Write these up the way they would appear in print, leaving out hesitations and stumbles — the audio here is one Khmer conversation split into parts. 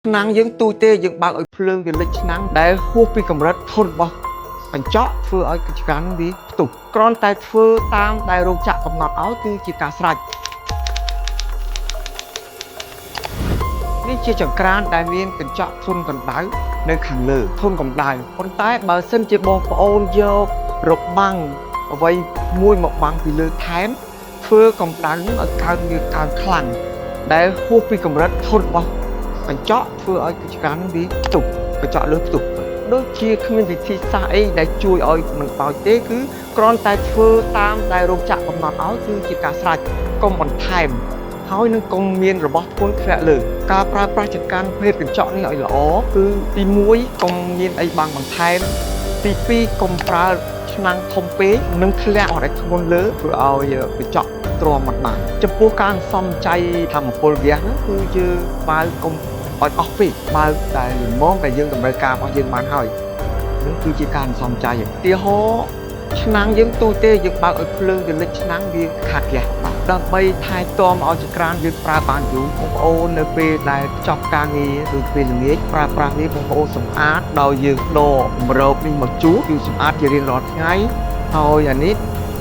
ឆ្នាំងយើងទូចទេយើងបើកឲ្យភ្លើងវាលិចឆ្នាំងដែលហួសពីកម្រិតធន់របស់កញ្ចក់ធ្វើឲ្យកញ្ចក់ហ្នឹងវាផ្ទុះគ្រាន់តែធ្វើតាមដែលរោងចក្រកំណត់ឲ្យគឺជាការស្រេចនេះជាចង្ក្រានដែលមានកញ្ចក់ធន់កម្ដៅនៅខាងលើធន់កម្ដៅប៉ុន្តែបើសិនជាបងប្អូនយករបាំងអ្វីមួយមកបាំងពីលើថែមធ្វើកម្ដៅហ្នឹងឲ្យកើនវាកើនខ្លាំងដែលហួសពីកម្រិតធន់របស់ កញ្ចក់ធ្វើឲ្យកញ្ចក់ហ្នឹងវាផ្ទុះកញ្ចក់លើផ្ទុះដូចជាគ្មានវិធីសាស្ត្រអីដែលជួយឲ្យមិនបោចទេគឺគ្រាន់តែធ្វើតាមដែលរោងចក្រកំណត់ឲ្យគឺជាការស្រេចកុំបន្ថែមហើយនឹងកុំមានរបស់ធ្ងន់ធ្លាក់លើការប្រើប្រាស់ចង្កានភេទកញ្ចក់នេះឲ្យល្អគឺទី1កុំមានអីបាំងបន្ថែមទី2កុំប្រើឆ្នាំងធំពេកនិងធ្លាក់អត់ឲ្យធ្ងន់លើធ្វើឲ្យកញ្ចក់ទ្រាំមិនបានចំពោះការសន្សំចៃធម្មពលហ្គាសហ្នឹងគឺយើងបើកុំ ឲ្យអស់ពេកបើកតែល្មមដែលយើងតម្រូវការរបស់យើងបានហើយនឹងគឺជាការសន្សំចៃឧទាហរណ៍ឆ្នាំងយើងទូចទេយើងបើកឲ្យភ្លើងវាលិចឆ្នាំងវាខាតហ្គាសបាទដើម្បីថែទាំឲ្យចង្ក្រានយើងប្រើបានយូរបងប្អូននៅពេលដែលចប់ការងារឬពេលល្ងាចប្រើប្រាស់វាបងប្អូនសម្អាតដោយយើងដកម្របនេះមកជូតគឺសម្អាតជារៀងរាល់ថ្ងៃហើយអានេះ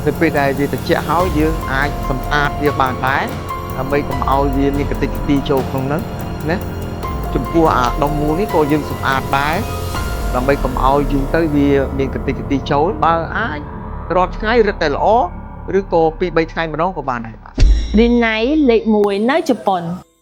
នៅពេលដែលវាត្រជាក់ហើយយើងអាចសម្អាតវាបានដែរដើម្បីកុំឲ្យវាមានកម្ទេចកម្ទីចូលក្នុងហ្នឹងណា ចំពោះអាដុំមូលនេះក៏យើងសម្អាតដែរដើម្បីកុំឲ្យយូរទៅវាមានកម្ទេចកម្ទីចូលបើអាចរាល់ថ្ងៃរឹតតែល្អឬក៏2 3ថ្ងៃម្ដងក៏បានដែរបាទ រីណៃលេខ1នៅជប៉ុន។